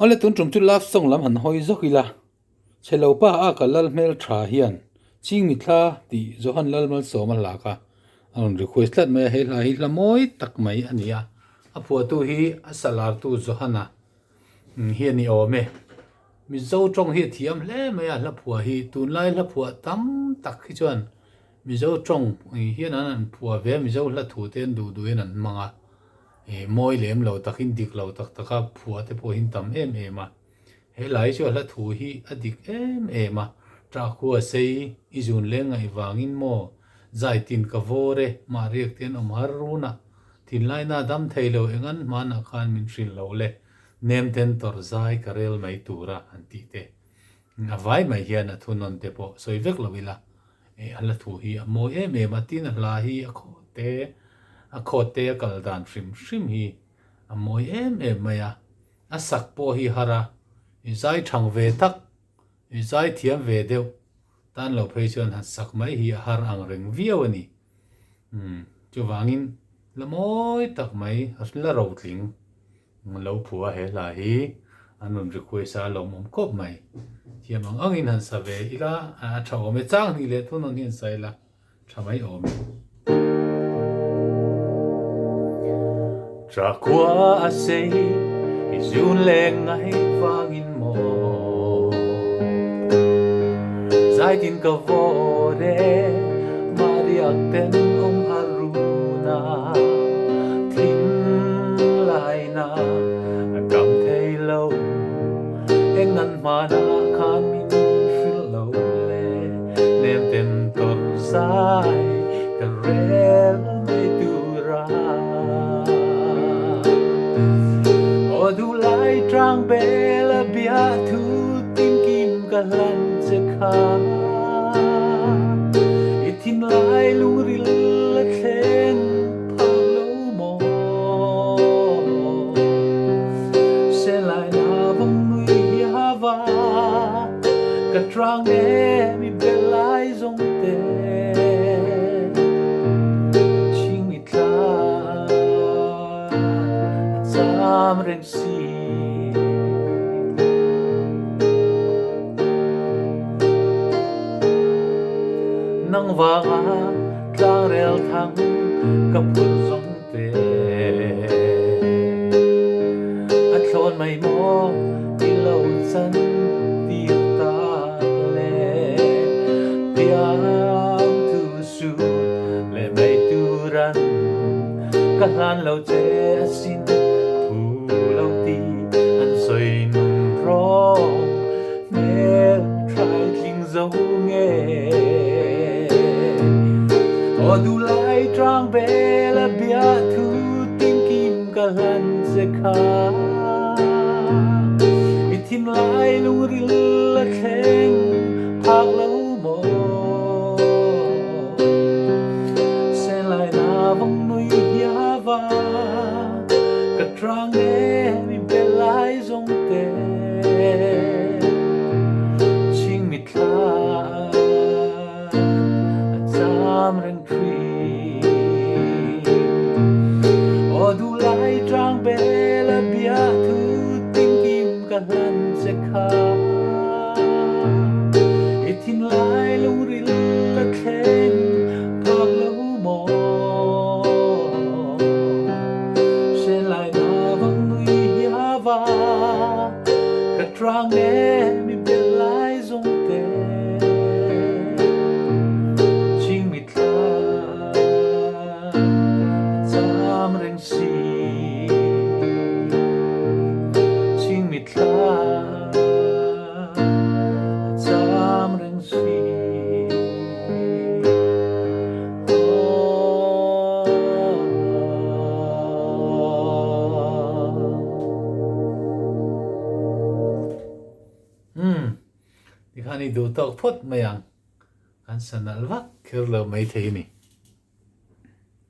Awle tun tum chu love song lam han hawi zawk ila, Chhelo pa a ka lal hmel tha hian Ching Mithla tih Johan Lalmalsawma hla kha a rawn request tlat mai a, he hla hi hla mawi tak mai a ni a, a phuahtu hi a salartu Johana hi a ni awm e. Mizo tawng hi a thiam hle mai a, hla phuah hi tunlai hla phuah tam tak hi chuan Mizo tawng hian an han phuah ve a, Mizo hla thu te an duh duhin an hmang a, Ih mawi lem lo takin dik lo tak taka phuah te pawh hi an tam em em a. He lai chu a hla thu hi a dik em em a, Ṭah khua sei i zun leng ngaih vangin maw zai tin ka vawr e, mah riak te an awm har run a, thinlaina a dam thei lo eng an hmanah khan min hrilh lo le, nem ten tawrh zai ka rel mai tura han tih te. A vai mai hian a thunawn te pawh sawi vek lo ila, Ih a hla thu hi a mawi em em a, tin a hla hi a khaw te, a khaw te a kal dan hrim hrim hi a mawi em em mai a, a sak pawh hi har a, i zai thang ve tak, i zai thiam ve deuh tan lo phei chuan han sak mai hi a har ang reng viau a ni. Umm chuvangin la mawi tak mai a la rotling. Lo phua he hla hi an rawn request a, a lawmawm khawp mai. Thiam ang angin han sa ve ila, a tha awm e. Chang hnih leh thunawn hi han sa ila, tha mai awm e. Tha khua a sei, i zun leng ngai vangin maw. Zaitin ka vawr e, Mahriak ten awm har runa. Thin laina a dam thei lo, eng an hmanah khan min hrilh lo le, nem ten tawrh zai ka rel mai tura. Aw duhlai tlang bel a bia thu tinkim ka hlan che kha, i thinlai lungril a thleng phak lo maw? Se lai na vang nui hiava ka trang em i bel lai zawng te chhing mi thla a cham reng si. Nang vanga tlangrel thang ka phun zawng te a thlawn mai maw i lo chan tir tak le tiang thu su le mai turan ka hlan lo che asin phu lo ti an sawi nun rawng hmel trai tling zo nge Aw duhlai tlang bel a bia thu tinkim ka hlan che kha I thinlai lungril a thleng phak lo maw Se lai na vang nui hiava ka trang em i bel lai zawng te Chhing mithla a cham reng thin Aw duhlai tlang bel a bia thu tinkim ka hlan che kha I thinlai lungril a thleng phak lo maw Se lai na vang nui hiava ka trang em i bel lai zawng te Chhing mithla a cham reng si Chhing mithla a cham reng si. Umm, tikhan i duh tawk phawt mai ang, kan sa nalh vak kher lo maithei a ni.